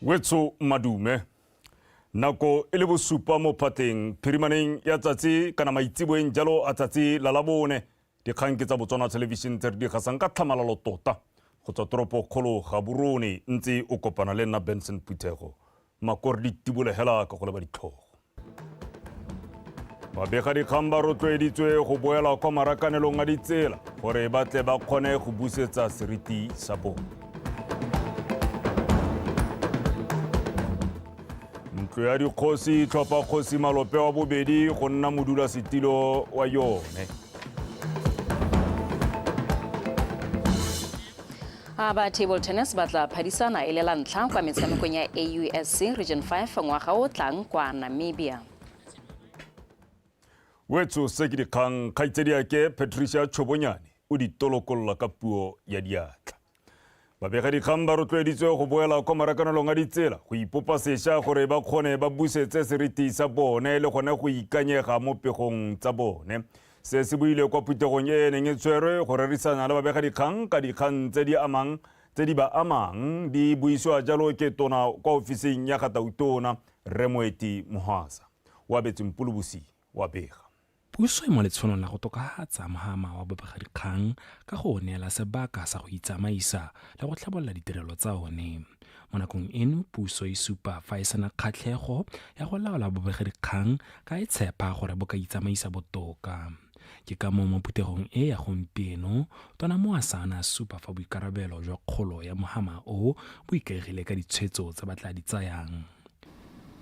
Wetso madume. Nako e le bosupa mo phatleng phirimaneng ya tsatsi kana maitseboeng jalo a tsatsi la labone. Dikgang ke tsa Botswana Television tse re di gasang ka tlhamalalo tota go tswa toropo kgolo Gaborone ntse o kopana le nna Benson Phuthego. Makore di tibole hela ka go leba ditlhogo. Babegadikgang ba rotloeditswe go boela kwa marakanelong a ditsela gore ba tle ba kgone go busetsa seriti sa bone. Ntlo ya dikgosi e tlhopha kgosi Malope wa bobedi go nna modulasetilo wa yone. A ba table tennis ba tla phadisana e le la ntlha kwa metshamekong ya AUSC Region 5 ngwaga o tlang kwa Namibia. Wetso se ke dikgang kgaitsediake Patricia Chobonyane o di tolokolola ka puo ya diatla. Babegadikgang ba rotloeditswe go boela kwa marakanelong a ditsela go ipopa sesha gore ba kgone ba busetse seriti sa bone le gone go ikanyega mo pegong tsa bone. Se se buile kwa phuthegong e e neng e tshwerwe go rerisana le babegadikgang ka dikgang tse di amang tse di ba amang di buisiwa jalo ke tona kwa ofising ya ga Tautona, Rre Moeti Mohwasa. Oabetswe Mpulubusi wa bega. Puso e mo letsholong la go tokafatsa mohama wa bobegadikgang ka go o neela sebaka sa go itsamaisa le go tlhabolola ditirelo tsa one. Mo nakong eno puso e supa fa e sena kgatlhego ya go laola bobegadikgang ka e tshepa gore bo ka itsamaisa botoka. Ke ka moo mo phuthegong e ya gompieno, Tona Moasa a ne a supa fa boikarabelo jwa kgolo ya mohama o bo ikaegile ka ditshwetso tse ba tla di tsayang.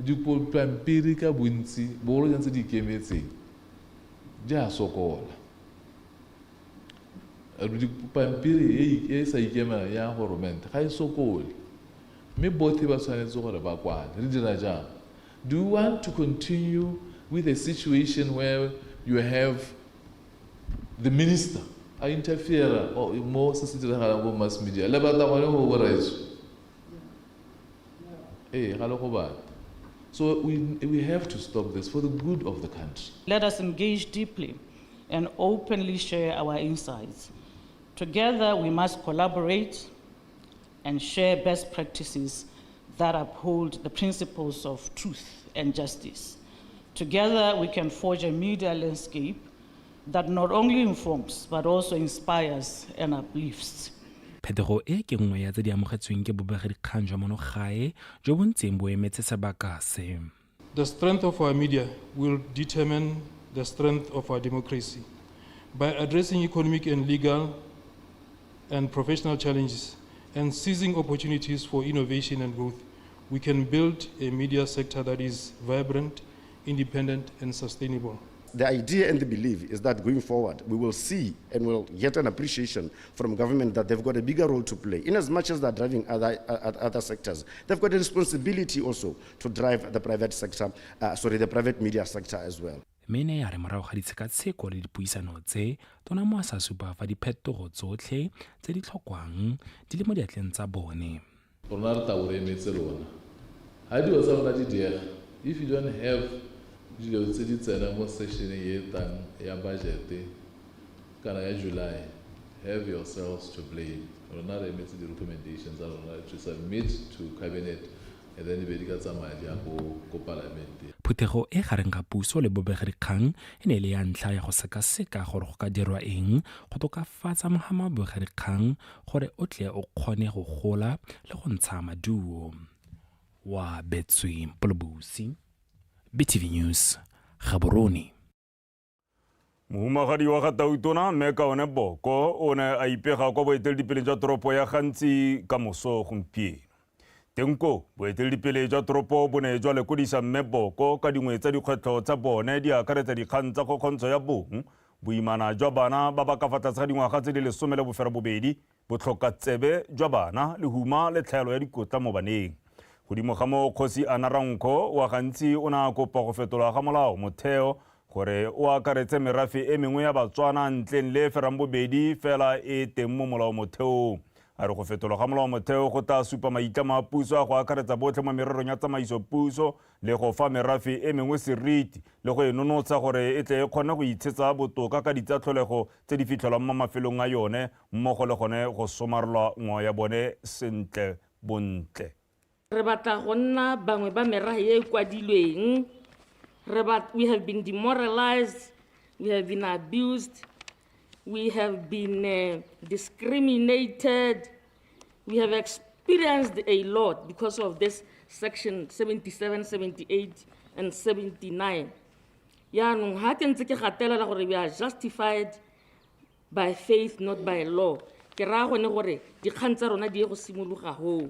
Dipampiri ka bontsi, bogolo jang tse di ikemetseng, di a sokola. Pampiri e e sa ikemelang ya goromente ga e sokole, mme botlhe ba tshwanetse gore ba kwale. Re dira jang? Do you want to continue with a situation where you have the minister a interfere mo se se diragalang ko mass media? Le batla gone go borraetsho? Ee, ga le go batla. So we have to stop this for the good of the country. Let us engage deeply and openly share our insights. Together, we must collaborate and share best practices that uphold the principles of truth and justice. Together, we can forge a media landscape that not only informs, but also inspires and uplifts. Phetogo e ke nngwe ya tse di amogetsweng ke bobegadikgang jwa mono gae jo bo ntseng bo emetse sebaka se. The strength of our media will determine the strength of our democracy. By addressing economic and legal and professional challenges and seizing opportunities for innovation and growth, we can build a media sector that is vibrant, independent and sustainable. The idea and the belief is that going forward, we will see and will get an appreciation from government that they've got a bigger role to play. In as much as they're driving other sectors, they've got a responsibility also to drive the private sector, sorry, the private media sector as well. Mme ne ya re morago ga ditshekatsheko le dipuisano tse, Tona Moasa a supa fa diphetogo tsotlhe tse di tlhokwang di le mo diatleng tsa bone. Rona re tla bo re emetse lona. Ha dilo tsa lona di diega, if you don't have dilo tse di tsena mo session-eng e e tlang ya budget kana ya July, have yourselves to blame. Rona re emetse di-recommendation tsa lona to submit to cabinet and then e be di ka tsamaya di ya ko ko palamenteng. Phuthego e gareng ga puso le bobegadikgang e ne e le ya ntlha ya go sekaseka gore go ka dirwa eng go tokafatsa mohama wa bobegadikgang gore o tle o kgone go gola le go ntsha maduo. Wa Betswe Mpolobusi, BTV News, Gaborone. Mohumagadi wa ga Tautona Mme Kaone Boko o ne a ipega kwa boeteledipeleng jwa toropo ya Gantsi ka moso gompieno. Teng koo, boeteledipele jwa toropo bo ne jwa lekodisa Mme Boko ka dingwe tsa dikgwetlho tsa bone di akaretsa dikgang tsa kgokgontsho ya bong, boimana jwa bana ba ba ka fa tlase ga dingwaga tse di 18, botlhokatsebe jwa bana, lehuma le tlhaelo ya dikotla mo baneng. Godimo ga moo, Kgosi Anna Rankho wa Gantsi o ne a kopa go fetolwa ga molao motheo gore o akaretse merafe e mengwe ya Batswana ntleng le e ferang bobedi fela e teng mo molao motheong. A re go fetolwa ga molao motheo go tla supa maitlamo a puso a go akaretsa botlhe mo mererong ya tsamaiso puso le go fa merafe e mengwe seriti le go e nonotsha gore e tle e kgone go itshetsa botoka ka ditsa tlholego tse di fitlhelwang mo mafelong a yone mmogo le gone go somarelwa ngwao ya bone sentle bontle. Re batla go nna bangwe ba merahe e e kwadilweng. Re bat, we have been demoralized, we have been abused, we have been discriminated, we have experienced a lot because of this section 77, 78, and 79. Yaanong ha ke ntse ke gatelela gore we are justified by faith, not by law, ke raya gone gore dikgang tsa rona di ye go simologa hoo,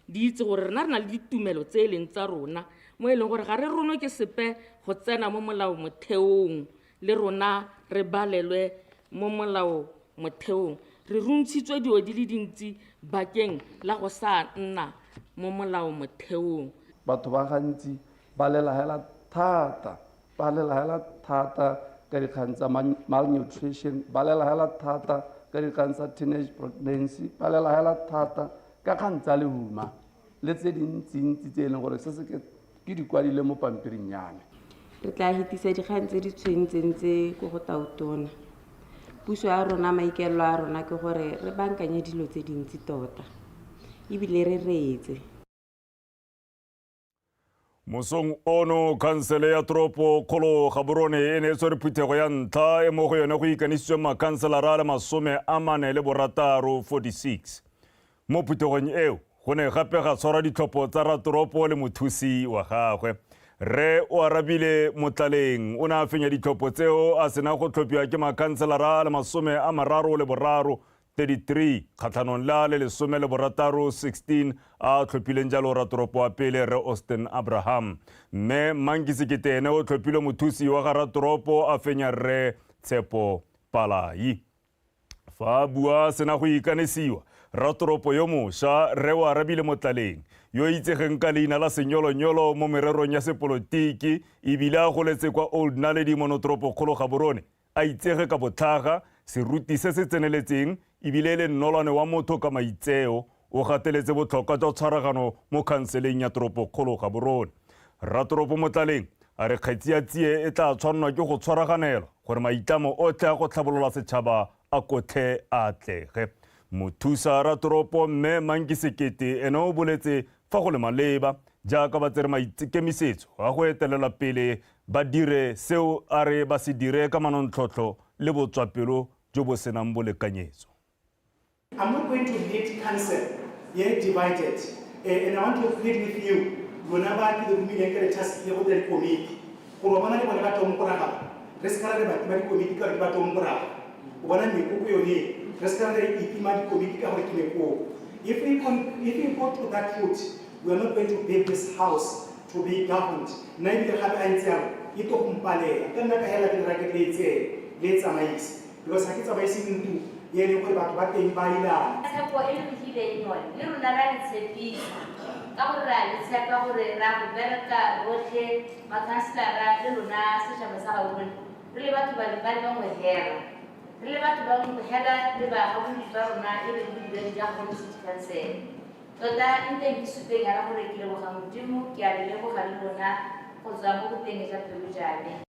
di itse gore rena re na le ditumelo tse e leng tsa rona, mo e leng gore ga re ronwe ke sepe go tsena mo molao motheong, le rona re balelwe mo molao motheong. Re runtshitswe dilo di le dintsi bakeng la go sa nna mo molao motheong. Batho ba gantsi ba lela hela thata, ba lela hela thata ka dikgang tsa malnutrition, ba lela hela thata ka dikgang tsa teenage pregnancy, ba lela hela thata ka kgang tsa lehuma le tse dintsintsi tse e leng gore se se ke di kwadile mo pampiring ya me. Re tla hetisa dikgang tse di tshwentseng tse ko go Tautona. Puso ya rona, maikaelelo a rona ke gore re bankanye dilo tse dintsi tota, ebile re reetse. Mosong ono khansele ya toropo kgolo Gaborone e ne e tshwere phuthego ya ntlha e mo go yone go ikanisitsweng makhanselara a le 46, 46. Mo phuthegong eo go ne gape ga tshwarwa ditlhopho tsa ratoropo le mothusi wa gagwe. Rre o arabile Motlaleng o ne a fenya ditlhopho tseo a sena go tlhophiwa ke makhanselara a le 33, 33, kgatlhanong le a le 16, 16, a tlhophileng jalo ratoropo wa pele Rre Austin Abraham. Mme Manki Sekete ene o tlhophilwe mothusi wa ga ratoropo a fenya Rre Tshepo Palai. Fa a bua a sena go ikanesiwa, ratoropo yo mošwa Rre o arabile Motlaleng, yo itsegeng ka leina la Senyolonyolo mo mererong ya sepolotiki ebile a goletse kwa Old Naledi mo toropokgolo Gaborone, a itsege ka botlhaga, seruti se se tseneletseng ebile e le nnolwane wa motho ka maitseo, o gateletse botlhokwa jwa tshwaragano mo khanseleng ya toropokgolo Gaborone. Ratoropo Motlaleng a re kgetsi ya tsie e tla tshwannwa ke go tshwaraganelwa gore maitlamo otlhe a go tlhabolola setšhaba a kotlhe a atlege. Mothusa ratoropo Mme Manki Sekete ene o boletse fa go le maleba jaaka ba tsere maikemisetso a go etelela pele ba dire seo a re ba se dire ka manontlhotlho le botswapelo jo bo senang bolekanyetso. I'm not going to lead council ye divided, and I want to plead with you, lona ba ke le romileng ka le task ya go dira dikomiti, gore wa bona le bone ba tomporaga, re se ka ra re ba tima dikomiti ka gore ke ba tomporaga. O bona mekoko yone, re se ka ra re itima dikomiti ka gore ke mekoko. If we go to that route, we are not going to build this house to be governed. Nna ebile gape a ntse yalo, e tlo go mpalela. Ka nna ka hela ke le ra ke le e tseye, le e tsamaise. Because ha ke tsamaise ntlo e leng gore batho ba teng ba ilana. Tshepo e le re fileng yone, le rona ra le tshepisa, ka gore ra le tshepa gore ra go bereka rotlhe, makhanselara le lona setšhaba sa Gaborone, re le batho ba le bangwe hela. Re le batho ba bangwe hela le bagakolodi ba rona e leng bodiredi jwa Gaborone City Council. Tota nteng ke supeng yana gore ke leboga Modimo, ke a le leboga le lona go tswa mo boteng jwa pelo ja me.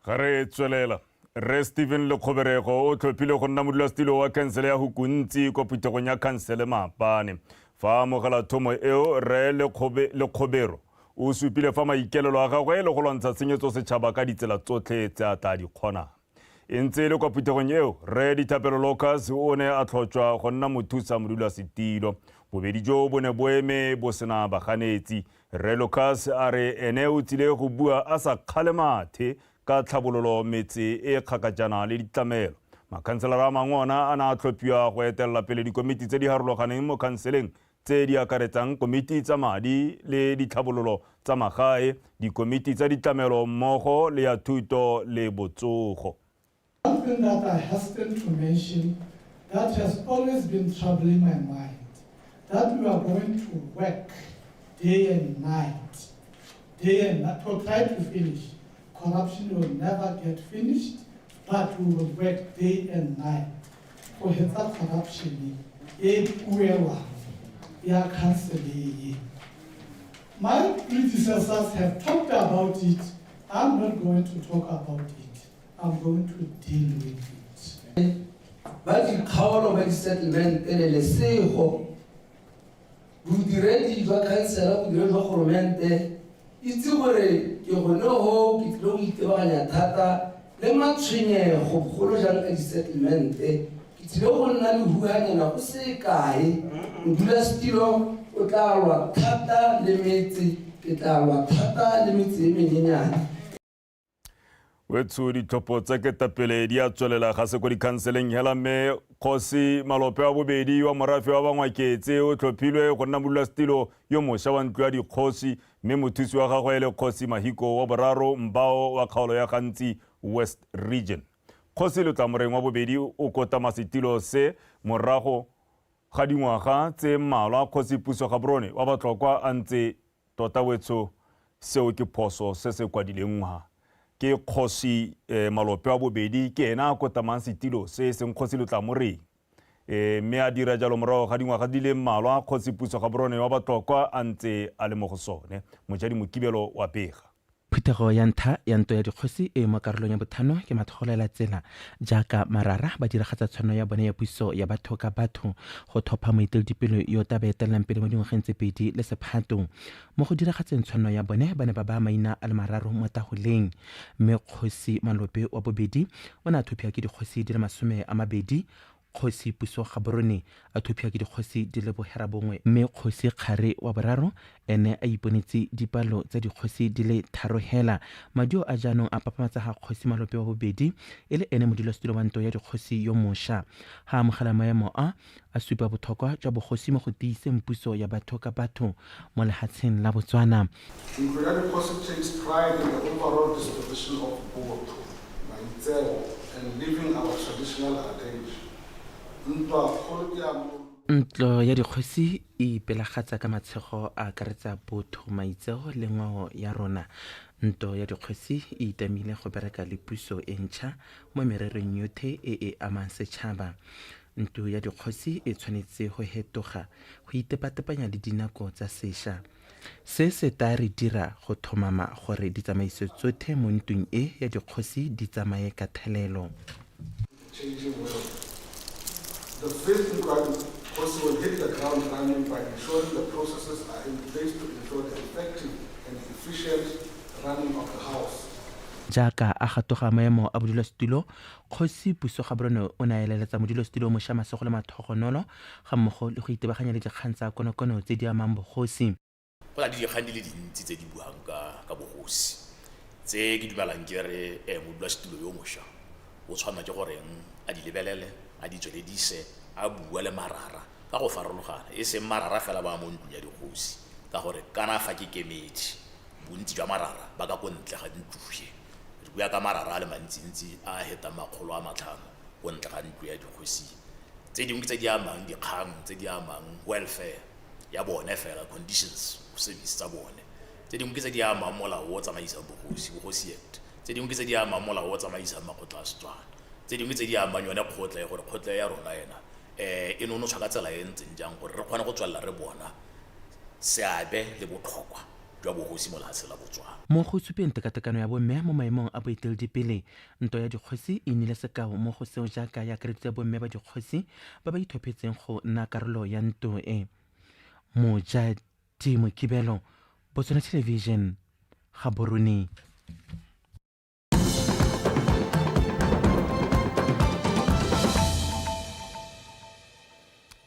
Ga re tswelela, Rre Stephen Lekgoberego o tlhophile go nna modulasetilo wa khansele ya Hukuntsi kwa phuthegong ya khansele maabane. Fa a amogela thomo eo, Rre Lekgobero o supile fa maikelelo a gagwe le go lwantsha tshenyetso setšhaba ka ditsela tsotlhe tse a tla di kgonang. E ntse e le kwa phuthegong eo, Rre Dithapelo Lucas o ne a tlhotšwa go nna mothusa modulasetilo. Bobedi jo bo ne bo eme bo sena baganetsi. Rre Lucas a re ene o tsile go bua a sa kgale mathe ka tlhabololo metse e kgakajana le ditlamelo. Makhanselara a mangwe ona a ne a tlhophiwa go etelela pele dikomiti tse di harologaneng mo khanseleng tse di akaretsang komiti tsa madi le ditlhabololo tsa magae, dikomiti tsa ditlamelo mmogo le ya thuto le botsogo. One thing that I hasten to mention that has always been troubling my mind, that we are going to work day and night to try to finish. Corruption will never get finished, but we will work day and night. Go hetsa corruption e puelwang ya council e. My predecessors have talked about it. I'm not going to talk about it. I'm going to deal with it. Ba dikgaolo ba di-settlement le lesego bodiredi jwa khansela, bodiredi jwa goromente, itse gore ke gone ho ke tlile go itebaganya thata le matshwenyego bogolo jang ka di-settlement. Ke tlile go nna le huhanyana go se kae. Modulasetilo o tla lwa thata le metse, ke tla lwa thata le metse e menyenyane. Wetsho, ditlhopho tsa ketapele di a tswelela ga se ko dikhanseleng hela, mme Kgosi Malope wa bobedi wa morafe wa Bangwaketse o tlhophilwe go nna modulasetilo yo mošwa wa ntlo ya dikgosi, mme mothusi wa gagwe e le Kgosi Mahiko wa boraro Mbao wa kgaolo ya Gantsi West Region. Kgosi Lotlamoreng wa bobedi o kotama setilo se morago ga dingwaga tse mmalwa Kgosi Puso Gaborone wa Batlokwa a ntse. Tota wetsho, seo ke phoso se se kwadileng ngwa. Ke Kgosi Malope wa bobedi ke ena a kotamang setilo se e seng Kgosi Lotlamoreng. Mme a dira jalo morago ga dingwaga di le mmalwa Kgosi Puso Gaborone wa Batlokwa a ntse a le mo go sone. Mojadi Mokibelo wa bega. Phuthego ya ntlha ya Ntlo ya Dikgosi e e mo karolong ya bothano ke matlhogolela tsela jaaka marara ba diragatsa tshwanelo ya bone ya puso ya batho ka batho go thopha moeteledipele yo tla ba etelelang pele mo dingwageng tse pedi le sephato. Mo go diragatseng tshwanelo ya bone ba ne ba baya maina a le mararo mo taholeng, mme Kgosi Malope wa bobedi o ne a thophiwa ke dikgosi di le 20, Kgosi Puso Gaborone a thophiwa ke dikgosi di le boherabongwe, mme Kgosi Kgare wa boraro ene a iponetse dipalo tsa dikgosi di le tharo hela. Maduo a jaanong a papamatsa ga Kgosi Malope wa bobedi e le ene modulasetulo wa ntlo ya dikgosi yo mosha. Ha amogela maemo a, a supa botlhokwa jwa bogosi mo go tiiseng puso ya batho ka batho mo lehatsheng la Botswana. Ntlo ya Dikgosi takes pride in the overall disposition of botho, maitseo and living our traditional adage, Ntwa kgolo ke ya mo. Ntlo ya Dikgosi e ipelagatsa ka matshego a akaretsa botho, maitseo le ngwao ya rona. Ntlo ya Dikgosi e itamile go bereka le puso e ntšha mo mererong yothe e e amang setšhaba. Ntlo ya Dikgosi e tshwanetse go hetoga go itepatepanya le dinako tsa sesha. Se se taa re dira go thomama gore ditsamaiso tsothe mo ntong e ya dikgosi di tsamaye ka thelelo. Changing world. The fifth Ntlo ya Dikgosi will hit the ground running by ensuring the processes are in place to ensure the effective and efficient running of the house. Jaaka a gatoga maemo a bodulasetulo, Kgosi Puso Gaborone o ne a eleletsa modulasetulo o mosha masego le mathogonolo ga mmogo le go itebaganya le dikgang tsa konokono tse di amang bogosi. Go na le dikgang di le dintsi tse di buang ka ka bogosi tse ke dumelang ke re modulasetulo yo mošwa o tshwanela ke goreng a di lebelele, a di tsweledise, a bua le marara ka go farologana, e seng marara fela ba mo ntlong ya dikgosi, ka gore kana fa ke kemedi bontsi jwa marara ba ka ko ntle ga ntlo e. Re bua ka marara a le mantsintsi a a hetang 500 ko ntle ga ntlo ya dikgosi. Tse dingwe ke tse di amang dikgang tse di amang welfare ya bone fela, conditions of service tsa bone. Tse dingwe ke tse di amang molao o o tsamaisang bogosi, Bogosi Act. Tse dingwe ke tse di amang molao o o tsamaisang makgotla a Setswana. Tse dingwe tse di amang yone kgotla e, gore kgotla e ya rona ena e nonotshwa ka tsela e ntseng jang gore re kgone go tswelela re bona seabe le botlhokwa jwa bogosi mo lehatsheng la Botswana. Mo go supeng tekatekano ya bomme mo maemong a boeteledipele, Ntwa ya Dikgosi e nnile sekao mo go seo jaaka e akareditse bomme ba dikgosi ba ba ithophetseng go nna karolo ya nto e. Mojadi Mokibelo, Botswana Television, Gaborone.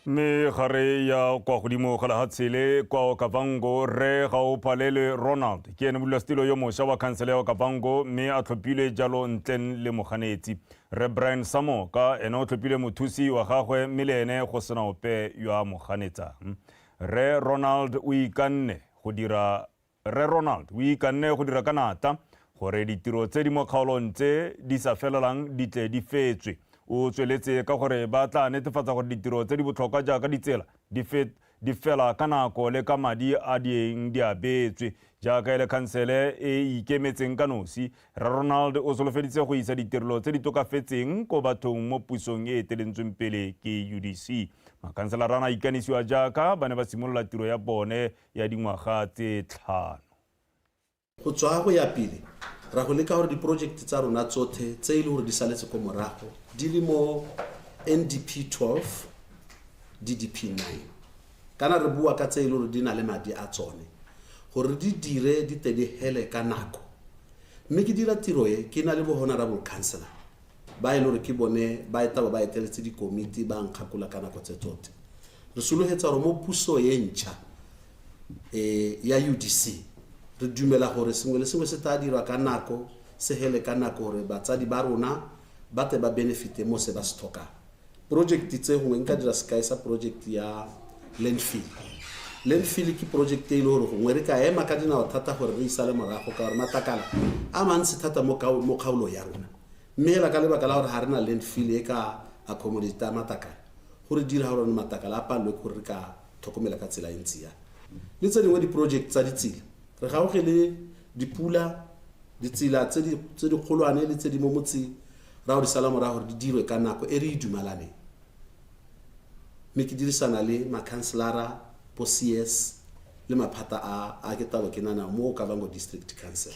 Mme gare ya kwa godimo ga lehatshe le kwa Okavango, Rre Gaopalelwe Ronald ke ene modulasetilo yo mošwa wa khansele ya Okavango, mme a tlhophilwe jalo ntleng le moganetsi. Rre Brian Samoka ene o tlhophilwe mothusi wa gagwe, mme le ene go sena ope yo a mo ganetsang. Rre Ronald o ikanne go dira Rre Ronald o ikanne go dira ka natla gore ditiro tse di mo kgaolong tse di sa felelang di tle di fetswe. O tsweletse ka gore ba tla netefatsa gore ditiro tse di botlhokwa jaaka ditsela di di fela ka nako le ka madi a di eng di abetswe. Jaaka e le khansele e e ikemetseng ka nosi, Rre Ronald o solofeditse go isa ditirelo tse di tokafetseng ko bathong mo pusong e e etelentsweng pele ke UDC. Makhanselara a ne a ikanisiwa jaaka ba ne ba simolola tiro ya bone ya dingwaga tse tlhano. Go tswa go ya pele, ra go leka gore di-project tsa rona tsothe tse e le gore di saletse ko morago di le mo NDP 12, DDP 9. Kana re bua ka tse e le gore di na le madi a tsone gore di dire di tle di hele ka nako. Mme ke dira tiro e ke na le bo honorable councillor ba e le gore ke bone ba etaba ba eteletse dikomiti ba nkgakola ka nako tse tsotlhe. Re sologetsa gore mo puso e ntšha ya UDC re dumela gore sengwe le sengwe se tla dirwa ka nako, se hele ka nako gore batsadi ba rona ba tle ba benefite mo se ba se tlhokang. Project tse gongwe nka dira sekai sa project ya landfill. Landfill ke project e le gore gongwe re ka ema ka dinao thata gore re isale morago ka gore matlakala a mantsi thata mo kgaolong ya rona. Mme hela ka lebaka la gore ga re na landfill e ka accommodate matlakala, gore dira gore matlakala a palelwe ke gore re ka tlhokomela ka tsela e ntsi ya. Le tse dingwe di-project tsa ditsela, re gauge le dipula, ditsela tse di kgolwane le tse di mo motseng, ra go di sala morago gore di dirwe ka nako e re e dumalaneng. Mme ke dirisana le makhanselara, bo CS le maphata a ke tabo ke nana mo Okavango District Council.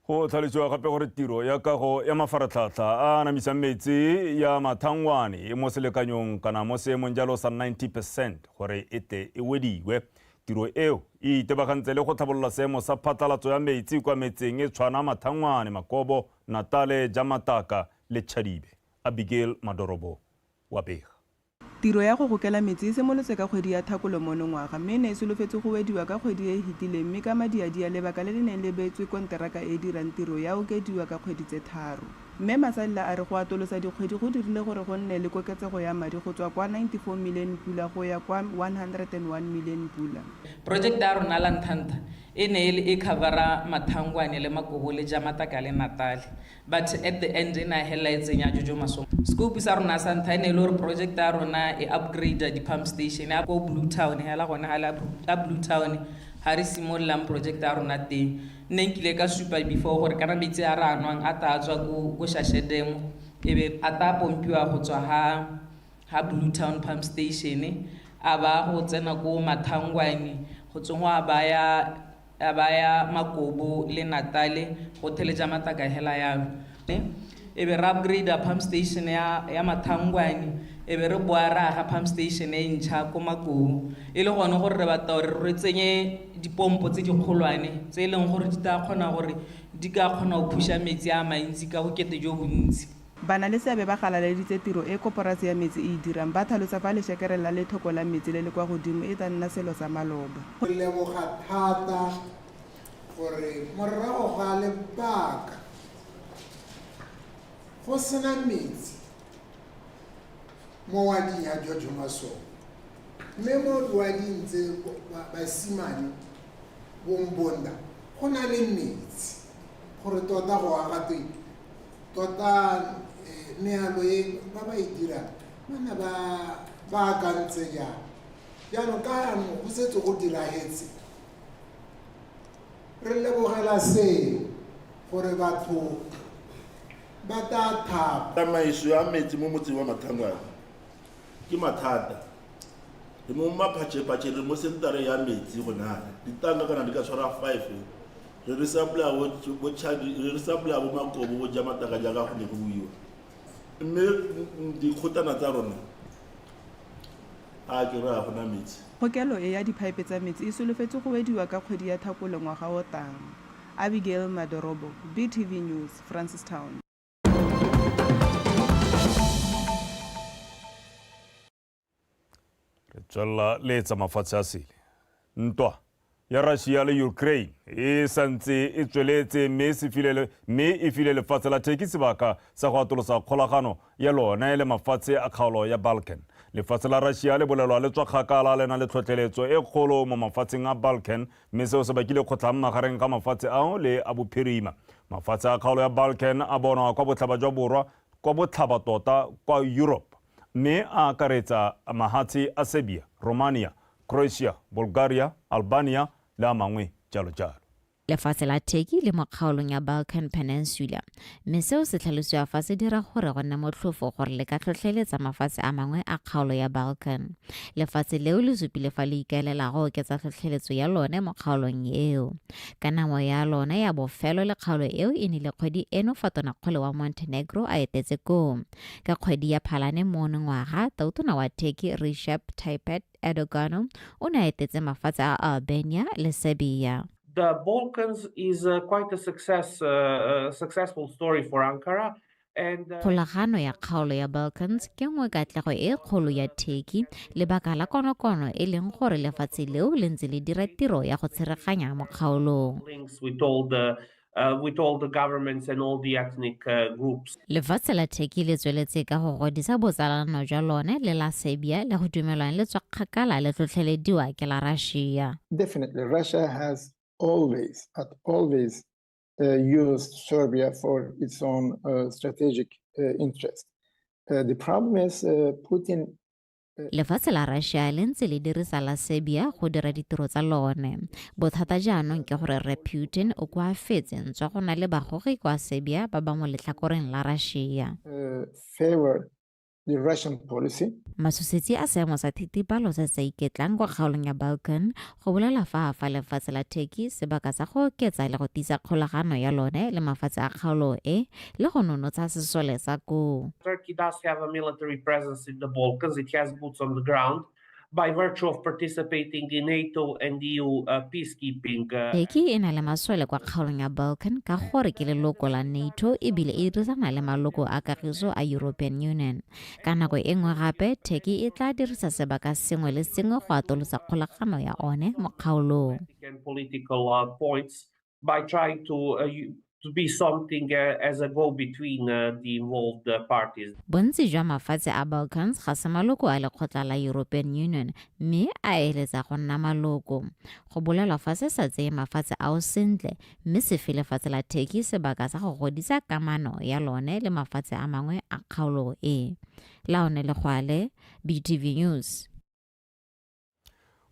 Go tlhalosiwa gape gore tiro ya kago ya mafaratlhatlha a anamisang metsi ya Mathangwane e mo selekanyong kana mo seemong jalo sa 90% gore e tle e wediwe. Tiro eo e itebagantse le go tlhabolola seemo sa phatlalatso ya metsi kwa metseng e tshwana Mathangwane, Makobo, Natale, Jamataka le Chadibe. Abigail Madorobo wa bega. Tiro ya go gokela metsi e simolotse ka kgwedi ya Thakolo monongwaga mme e ne e solofetse go wediwa ka kgwedi e e fetileng mme ka madiadia lebaka le le neng le beetswe konteraka e e dirang tiro ya okediwa ka kgwedi tse 3. Mme Masalela a re go atolosa dikgwedi go dirile gore go nne le koketsego ya madi go tswa kwa 94 million pula go ya kwa 101 million pula. Project ya rona la nthantha e ne e le e covera Mathangwane le Makobo le Jamataka le Natale. But at the end e ne a helela e tsenya Jojo Masong. Scope sa rona sa ntlha e ne e le gore project ya rona e upgrade di-pump station ya ko Blue Town hela gone ga a Blue Town ga re simololang project ya rona teng. Nne nkile ka supa before gore kana metsi a re a nwang a tla tswa ko Shashe Dam e be a tla pompiwa go tswa ha Blue Town pump station a ba go tsena ko Mathangwane go tsengwa a baya Makobo le Natale go theletša Mataka hela yalo. E be re upgrade pump station ya Mathangwane e be re boa re aga pump station e ntšha ko Makobo e le gone gore re batla gore re tsenye dipompo tse dikgolwane tse e leng gore di tla kgona gore di ka kgona go phusha metsi a mantsi ka bokete jo bontsi. Bana le seabe ba galaleditse tiro e koporasi ya metsi e e dirang ba tlhalosa fa lešekere la letlhoko la metsi le le kwa godimo e tla nna selo sa maloba. Re leboga thata gore morago ga lebaka go sena metsi mo wading ya George Masong mme mo diwading tse basimane bombonda go na le metsi gore tota go aga teng tota mealo e ba ba e dirang bana ba akantse jang. Jaanong ka jaanong go setse go diragetse re lebogela seo gore batho ba tla thapa. Tsamaiso ya metsi mo motseng wa Mathangwane ke mathata. Re mo maphatšhephatše re mo sentareng ya metsi go nale ditanka kana di ka tshwara 5 re supply bo Chadi re supply bo Makobo bo Jamataka jaaka go ne go buiwa mme dikgotana tsa rona a ke re ga gona metsi. Kgokelo e ya diphaepe tsa metsi e solofetse go wediwa ka kgwedi ya Thakole ngwaga o tang. Abigail Madorobo, BTV News, Francistown. Re tswelela le tsa mafatshe a sele. Ntwa ya Russia le Ukraine e santse e tsweletse mme e file lefatshe la Turkey sebaka sa go atolosa kgolagano ya lone le mafatshe a kgaolo ya Balkan. Lefatshe la Russia le bolelwa le tswa kgakala le na le tlhotlheletso e kgolo mo mafatsheng a Balkan mme seo se bakile kgotlhang magareng ga mafatshe ao le a bophirima. Mafatshe a kgaolo ya Balkan a bonwa kwa botlhaba jwa borwa kwa botlhaba tota kwa Europe mme a akaretsa mahatshe a Serbia, Romania, Croatia, Bulgaria, Albania le a mangwe jalo jalo. Lefatshe la Turkey le mo kgaolong ya Balkan Peninsula, mme seo se tlhalosiwa fa se dira gore go nne motlhofo gore le ka tlhotlheletsa mafatshe a mangwe a kgaolo ya Balkan. Lefatshe leo le supile fa le ikaelela go oketsa tlhotlheletso ya lone mo kgaolong eo. Ka namo ya lone ya bofelo le kgaolo eo e nile kgwedi eno fa tonakgolo wa Montenegro a etetse koo. Ka kgwedi ya Phalane mono ngwaga, tautona wa Turkey Recep Tayyip Erdogan o ne a etetse mafatshe a Albania le Serbia. The Balkans is quite a success, successful story for Ankara. And, Kgolagano ya kgaolo ya Balkans ke nngwe katlego e kgolo ya Turkey, lebaka la konokono e leng gore lefatshe leo le ntse le dira tiro ya go tshereganya mo kgaolong. links with all the with all the governments and all the ethnic groups. Lefatshe la Turkey le tsweletse ka go godisa botsalano jwa lone le la Serbia le go dumelwang le tswa kgakala le tlhotlhelediwa ke la Russia. Definitely, Russia has always, at always used Serbia for its own strategic interest. The problem is Putin Lefatshe la Russia le ntse le dirisa la Serbia go dira ditiro tsa lone. Bothata jaanong ke gore Rre Putin o koafetse ntswa go na le bagogi kwa Serbia ba ba mo letlhakoreng la Russia. Favor the Russian policy. Matshosetsi a seemo sa thitibalo se se iketlang kwa kgaolong ya Balkan go bolela fa a fa lefatshe la Turkey sebaka sa go oketsa le go tiisa kgolagano ya lone le mafatshe a kgaolo e le go nonotsha sesole sa koo. Turkey does have a military presence in the Balkans. It has boots on the ground by virtue of participating in NATO and EU peacekeeping. Turkey e na le masole kwa kgaolong ya Balkan ka gore ke leloko la NATO ebile e dirisana le maloko a kagiso a European Union. Ka nako e nngwe gape, Turkey e tla dirisa sebaka sengwe le sengwe go atolosa kgolagano ya one mo kgaolong. And political points by trying to be something as a go-between the involved parties. Bontsi jwa mafatshe a Balkans ga se maloko a lekgotla la European Union mme a eletsa go nna maloko. Go bolelwa fa se sa tseye mafatshe ao sentle mme se fe lefatshe la Turkey sebaka sa go godisa kamano ya lone le mafatshe a mangwe a kgaolo e. Laone Legwale, BTV News.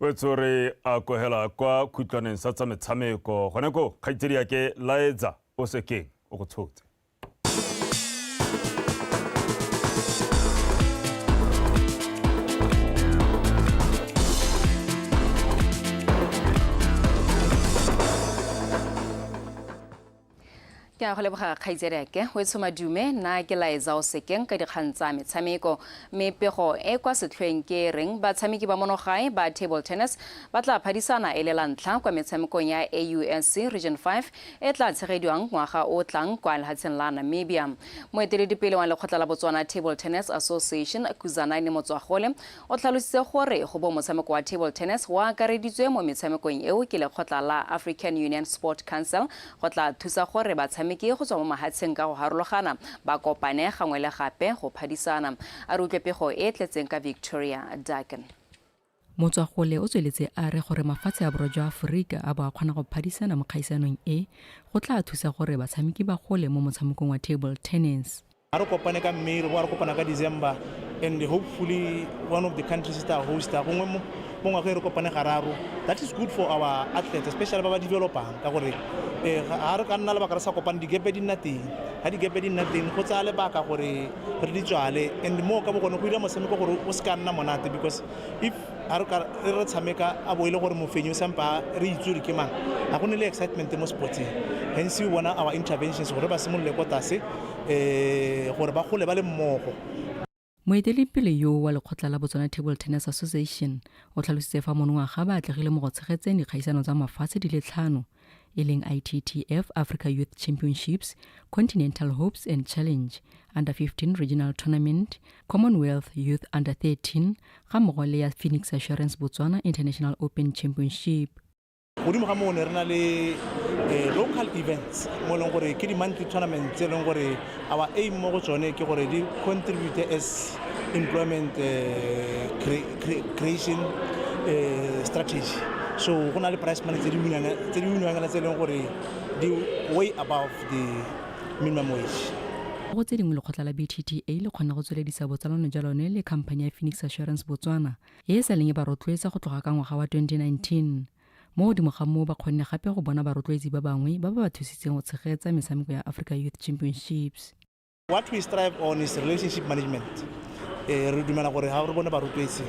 O tsore a kogela kwa khutlwaneng sa tsa metshameko gone ko kgaitsedi yake Laetsa o sekeng o go tshotse. Ke a go leboga kgaitsediake o etsho madume nna ke Laetsa o sekeng ka dikgang tsa metshameko mme pego e kwa setlhoeng ke e reng batshameki ba monogae ba table tennis ba tla phadisana e le la ntlha kwa metshamekong ya AUSC Region 5 e tla tshegediwang ngwaga o tlang kwa lefatsheng la Namibia. Moeteledipele wa lekgotla la Botswana Table Tennis Association Kuzanani Motswagole o tlhalositse gore go bo motshameko wa table tennis o akareditswe mo metshamekong eo ke lekgotla la African Union Sport Council go tla thusa gore batshameki go tswa mo mahatsheng ka go harologana ba kopane gangwe le gape go phadisana. A re utlwe pego e tletseng ka Victoria Dakin. Motswagole o tsweletse a re gore mafatshe a borwa jwa Aforika a bo a kgona go phadisana mo kgaisanong e go tla thusa gore batshameki ba gole mo motshamekong wa table tennis. A re kopane ka May, re bo re kopana ka December, and hopefully one of the countries that host gongwe mo ngwageng re kopane gararo. That is good for our athletes, especially ba ba developang, ka gore ga re ka nna lebaka re sa kopane, digepe di nna teng. Ga digepe di nna teng, go tsaya lebaka gore re di tswale, and mo ka bo gone go dira motshameko gore o se ka nna monate, because if ga re ka re tshameka a bo e le gore mofenyi o sampa re itse gore ke mang, ga go ne le excitement mo sportseng. Hence we bona our interventions gore ba simolole ko tlase, gore ba gole ba le mmogo. Moeteledipele yo wa lekgotla la Botswana Table Tennis Association o tlhalositse fa monongwaga ba atlegile mo go tshegetseng dikgaisano tsa mafatshe di le 5 e leng ITTF Africa Youth Championships, Continental Hopes and Challenge, Under 15 Regional Tournament, Commonwealth Youth Under 13 ga mmogo le ya Phoenix Assurance Botswana International Open Championship. Godimo ga moo ne re na le local events mo e leng gore ke di-monthly tournament tse e leng gore our aim mo go tsone ke gore di contribute as employment creation strategy. So go na le prize money tse di winwang tse e leng gore di way above the minimum wage. Go tse dingwe lekgotla la BTTA le kgona go tsweledisa botsalano jwa lone le khamphani ya Phoenix Assurance Botswana e e sa leng e ba rotloetsa go tloga ka ngwaga wa 2019. Mo godimo ga moo ba kgonne gape go bona barotloetsi ba bangwe ba ba ba thusitseng go tshegetsa metshameko ya Africa Youth Championships. What we strive on is relationship management. Re dumela gore ga re bone barotloetsi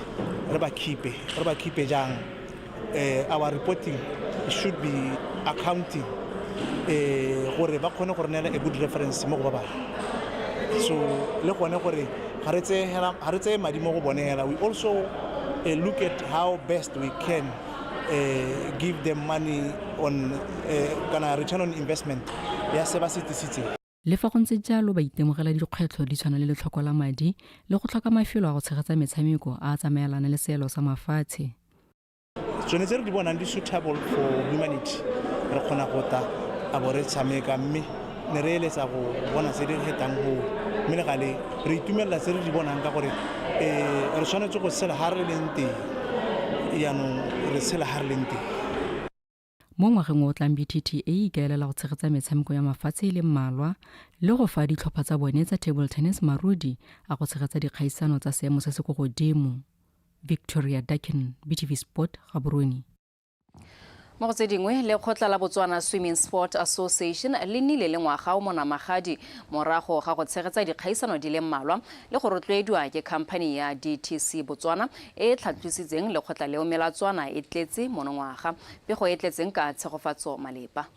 re ba keep-e, re ba keep-e jang. Our reporting should be accounting gore ba kgone go re neela a good reference mo go ba bangwe. So le gone gore ga re tseye madi mo go bone hela, we also look at how best we can give them money on kana return on investment ya se ba se tlisitseng. Le fa go ntse jalo ba itemogela dikgwetlho di tshwana le letlhoko la madi le go tlhoka mafelo a go tshegetsa metshameko a a tsamaelanang le seelo sa mafatshe. Tsone tse re di bonang di suitable for humanity, re kgona go tla a bo re tshameka, mme ne re eletsa go bona tse di fetang go, mme le gale re itumelela tse re di bonang ka gore re tshwanetse go tshela ga re leng teng, jaanong re tshela ga re leng teng. Mo ngwageng o tlang BTTA e ikaelela go tshegetsa metshameko ya mafatshe e le mmalwa le go fa ditlhopha tsa bone tsa table tennis marudi a go tshegetsa dikgaisano tsa seemo se se ko godimo. Victoria Dakin, BTV Sport, Gaborone. Mo go tse dingwe, lekgotla la Botswana Swimming Sport Association le nnile le ngwaga o monamagadi morago ga go tshegetsa dikgaisano di le mmalwa le go rotloediwa ke khamphani ya DTC Botswana e e tlhatlositseng lekgotla leo melatswana e tletse monongwaga. Pego e tletseng ka Tshegofatso Malepa.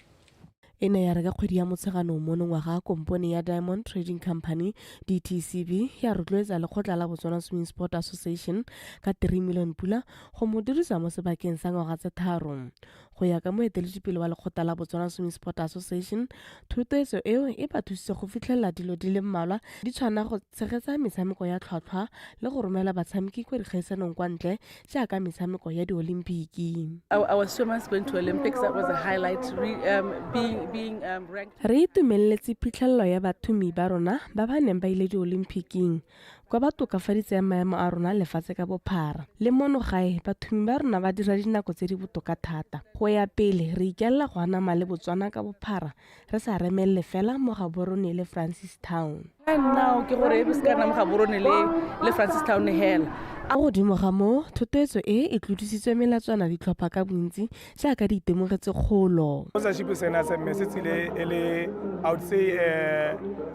E ne ya re ka kgwedi ya Motsheganong monongwaga kompone ya Diamond Trading Company DTCB ya rotloetsa lekgotla la Botswana Swimming Sport Association ka 3 million pula go mo dirisa mo sebakeng sa ngwaga tse tharo. Go ya ka moeteledipele wa lekgotla la Botswana Swimming Sport Association, thotloetso eo e ba thusitse go fitlhelela dilo di le mmalwa di tshwana go tshegetsa metshameko ya tlhwatlhwa le go romela batshameki kwa dikgaisanong kwa ntle jaaka metshameko ya diolimpiki. Our swimmers went to Olympics, that was a highlight, being ranked. Re itumeletse phitlhelelo ya bathumi ba rona ba ba neng ba ile diolimpiking kwa ba tokafaditseng maemo a rona lefatshe ka bophara. Le mono gae bathumi ba rona ba dira dinako tse di botoka thata. Go ya pele re ikaelela go anama le Botswana ka bophara re sa remelele fela mo Gaborone le Francistown. Now ke gore e se ka nna mo Gaborone le Francistown hela. Mo godimo ga moo, thotloetso e e tlodisitswe melatswana ditlhopha ka bontsi jaaka di itemogetse kgolo. Sponsorship sena se mme se tsile e le, I would say,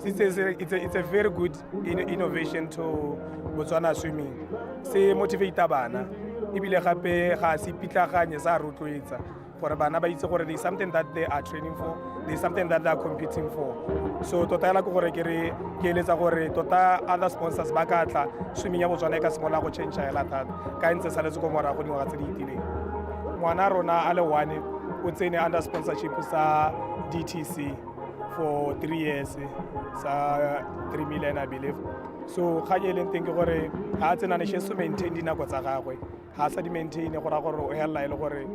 it's a very good innovation to Botswana swimming. Se motivate bana, ebile gape ga se pitlaganye, sa rotloetsa gore bana ba itse gore there is something that they are training for, there is something that they are competing for. So tota hela ke gore ke re ke eletsa gore tota other sponsors ba ka tla, swimming ya Botswana e ka simolola go change hela thata ka e ntse saletse ko morago dingwaga tse di fetileng. Ngwana rona a le one o tsene under sponsorship sa DTC for 3 years sa 3 million I believe. So kgang e leng teng ke gore ga a tsena ne she to maintain dinako tsa gagwe, ga a sa di maintain go raya gore o helela e le gore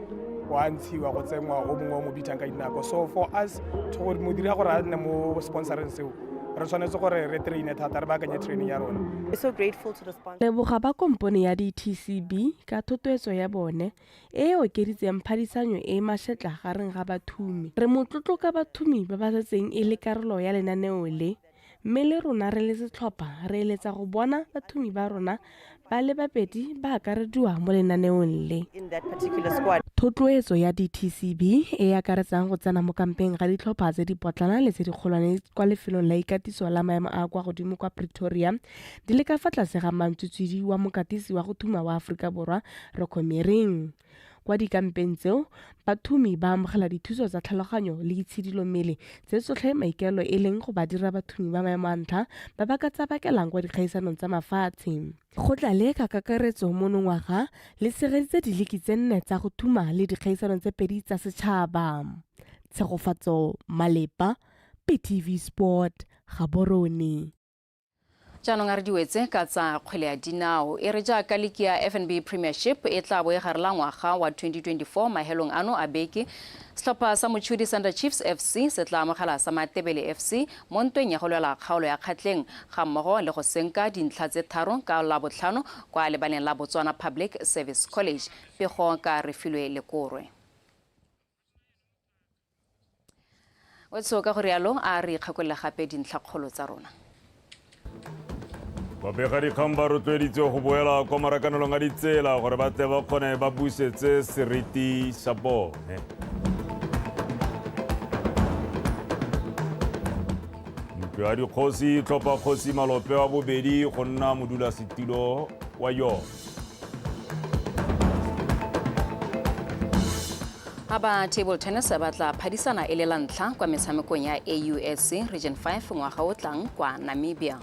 wa ntshiwa go tsenngwa o mongwe o mo bithang ka dinako. So for us to go mo dira gore a nne mo sponsoreng seo, re tshwanetse gore re traine thata, re baakanye training ya rona. We're so grateful to the sponsor. Leboga ba kompone ya DTCB ka thotloetso ya bone e e okeditseng phadisanyo e e mašetla gareng ga bathumi. Re motlotlo ka bathumi ba ba setseng e le karolo ya lenaneo le, mme le rona re le setlhopha re eletsa go bona bathumi ba rona ba le babedi ba akarediwa mo lenaneong le. In that particular squad. Thotloetso ya DTCB e akaretsang go tsena mo kampeng ga ditlhopha tse di potlana le tse di kgolwane kwa lefelong la ikatiso la maemo a kwa godimo kwa Pretoria di le ka fa tlase ga mantsotswidi wa mokatisi wa go thuma wa Aforika Borwa Rocco Mering. Kwa dikampeng tseo, bathumi ba amogela dithuso tsa tlhaloganyo le itshidilo mmele tse tsotlhe maikaelelo e leng go ba dira bathumi ba maemo a ntlha ba ba ka tsabakelang kwa dikgaisanong tsa mafatshe. Kgotla le ka kakaretso monongwaga le tshegeditse diliki tse 4 tsa go thuma le dikgaisano tse 2 tsa setšhaba. Tshegofatso Malepa, BTV Sport, Gaborone. Jaanong a re diwetse ka tsa kgwele ya dinao. E re jaaka liki ya FNB Premiership e tla bo e garela ngwaga wa 2024 mahelong ano a beke, setlhopha sa Mochudi Thunder Chiefs FC se tla amogela sa Matebele FC mo ntweng ya go lwela kgaolo ya Kgatleng ga mmogo le go senka dintlha tse 3 ka Labotlhano kwa lebaleng la Botswana Public Service College. Pego ka Refilwe Lekorwe. Wetso ka go rialo a re ikgakolole gape dintlhakgolo tsa rona. Babegadikgang ba rotloeditswe go boela kwa marakanelong a ditsela gore ba tle ba kgone ba busetse seriti sa bone. Ntlo ya dikgosi e tlhopha kgosi Malope wa bobedi go nna modulasetilo wa yone. A ba table tennis ba tla phadisana e le la ntlha kwa metshamekong ya AUSC Region 5 ngwaga o tlang kwa Namibia.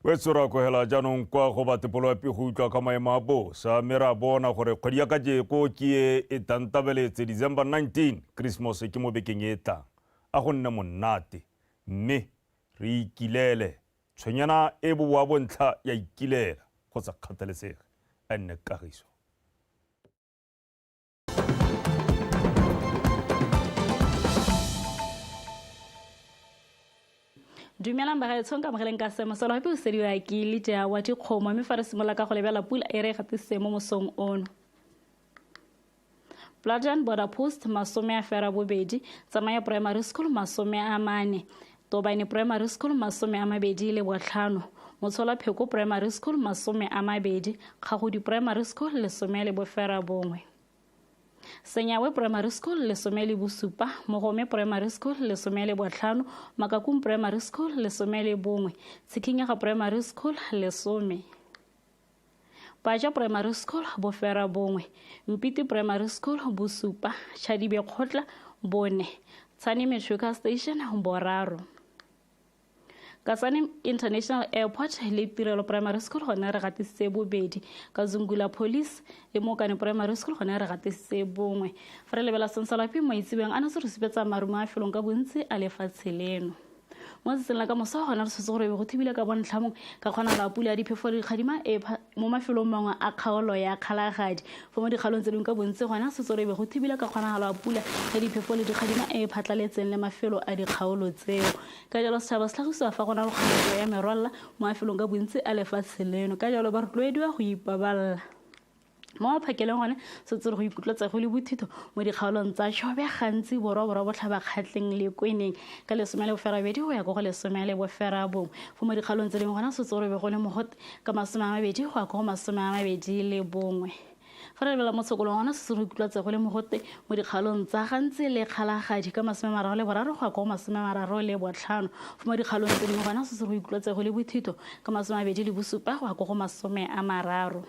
Wetso ra kogela jaanong kwa go batepoloapi go utlwa ka maemo a bosa mme ra bona gore kgwedi ya kajeko ke e e tantabeletse December 19 Christmas ke mo bekeng e e tlang. A go nne monate mme re ikilele tshwenyana e boboa bontlha ya ikilela go sa kgathalesege a nne kagiso. Dumelang bagaetsho, nka amogeleng ka seemo sa loapi o sediwa ke Lydia wa dikgomo, mme fa re simolola ka go lebela pula e re e gatisitse mo mosong ono. Bloodline Border Post 28, Tsamaya Primary School 40, Tobane Primary School 25, Motshola Pheko Primary School 20, Kgagodi Primary School 19. Senyawe Primary School 17, Mogome Primary School 15, Makakung Primary School 11, Tshikhinyega Primary School 10. Baja Primary School 9, Mpiti Primary School 7, Chadibe Kgotla 4, Tshane Matrical Station 3. Kasane International Airport le Tirelo Primary School gone re gatisitse 2, Kazungula Police le Mokane Primary School gone re gatisitse 1. Fa re lebela Sensalapi maitsebeng a ne se re supetsa marumo a felong ka bontsi a lefatshe leno. Mo tsatsing la ka moso gona re tshwetse gore be go thibile ka bontlhamong ka kgonagalo ya pula ya diphefo le dikgadima e mo mafelong mangwe a kgaolo ya Kgalagadi. Fa mo dikgaolong tse dingwe ka bontsi gona setse gore be go thibile ka kgonagalo ya pula ya diphefo le dikgadima e phatlaletseng le mafelo a dikgaolo tseo. Ka jalo setšhaba se tlhagisiwa fa go na le kgonagalo ya merwalela mo mafelong ka bontsi a lefatshe leno. Ka jalo ba rotloediwa go ipabalela. Mo maphakeleng gone setse re go ikutlwetsa go le bothitho mo dikgaolong tsa Chobe gantsi borwa borwa botlhaba Kgatleng le Kweneng ka 18 go ya ko go 19. Fo mo dikgaolong tse dingwe gona setse re be go le mogote ka 20 go ya ko go 21. Fa re lebelela mo tshokolong gona setse re ikutlwetsa go le mogote mo dikgaolong tsa gantsi le Kgalagadi ka 33 go ya ko go 35. Fo mo dikgaolong tse dingwe gona setse re ikutlwetsa go le bothitho ka 27 go ya ko go 30.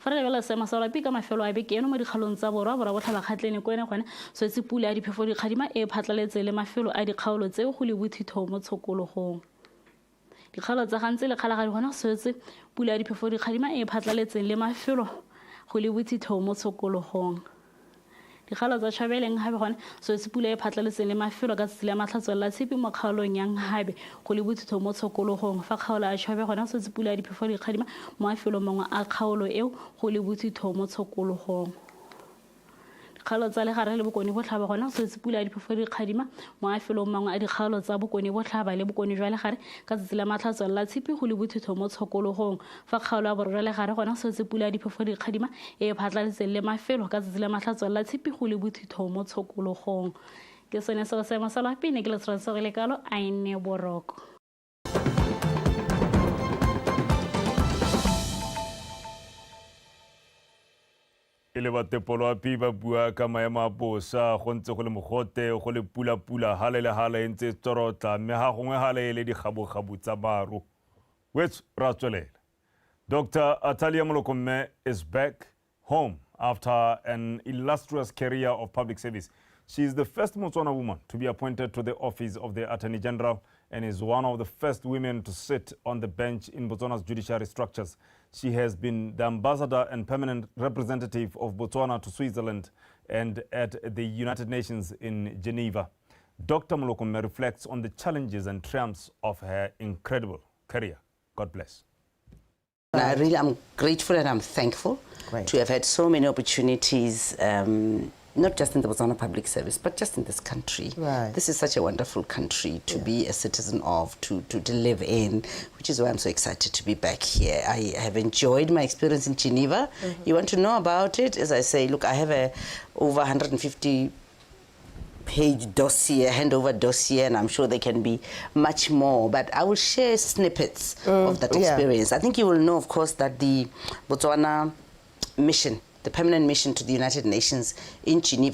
Fa re lebelela seemo sa loapi ka mafelo a beke eno mo dikgaolong tsa borwa, borwa botlhaba Kgatleng le Kwene gone swetse pula ya diphefo dikgadima e phatlaletse le mafelo a dikgaolo tseo go le bothitho mo tshokologong. Dikgaolo tsa Gantsi le Kgalagadi gone swetse pula ya diphefo dikgadima e phatlaletseng le mafelo go le bothitho mo tshokologong. Dikgaolo tsa Chobe le Nhabe gone swetse pula e phatlaletseng le mafelo ka tsatsi la Matlhatso la Tshipi mo kgaolong ya Nhabe go le bothitho mo tshokologong. Fa kgaolo ya Chobe gone swetse pula ya diphefo dikgadima mo mafelong mangwe a kgaolo eo go le bothitho mo tshokologong. Dikgaolo tsa Legare le Bokone Botlhaba gone swetse pula ya diphefo dikgadima mo mafelong mangwe a dikgaolo tsa Bokone Botlhaba le Bokone jwa Legare ka tsatsi la Matlhatso la Tshipi go le bothitho mo tshokologong. Fa kgaolo ya borwa jwa Legare gona swetse pula ya diphefo dikgadima e e phatlaletseng le mafelo ka tsatsi la Matlhatso la Tshipi go le bothitho mo tshokologong. Ke sone seo seemo sa loapi ne ke le tshwanetse go le kalo a e nne boroko. E le batepoloapi ba bua ka maemo a bosa go ntse go le mogote go le pula-pula hale le hale e ntse e tsorotla mme ga gongwe hale e le digabugabu tsa maru. Wetso ra tswelela. Dr. Atalia Molokomme is back home after an illustrious career of public service. She is the first Motswana woman to be appointed to the office of the Attorney General and is one of the first women to sit on the bench in Botswana's judiciary structures. She has been the ambassador and permanent representative of Botswana to Switzerland and at the United Nations in Geneva. Dr. Molokomme reflects on the challenges and triumphs of her incredible career. God bless. I really am grateful and I'm thankful to have had so many opportunities, not just in the Botswana Public Service, but just in this country. This is such a wonderful country to be a citizen of, to live in, which is why I'm so excited to be back here. I have enjoyed my experience in Geneva. You want to know about it? As I say, look, I have over 150 page dossier, handover dossier, and I'm sure there can be much more. But I will share snippets of that experience. I think you will know, of course, that the Botswana mission, the permanent mission to the United Nations in Geneva,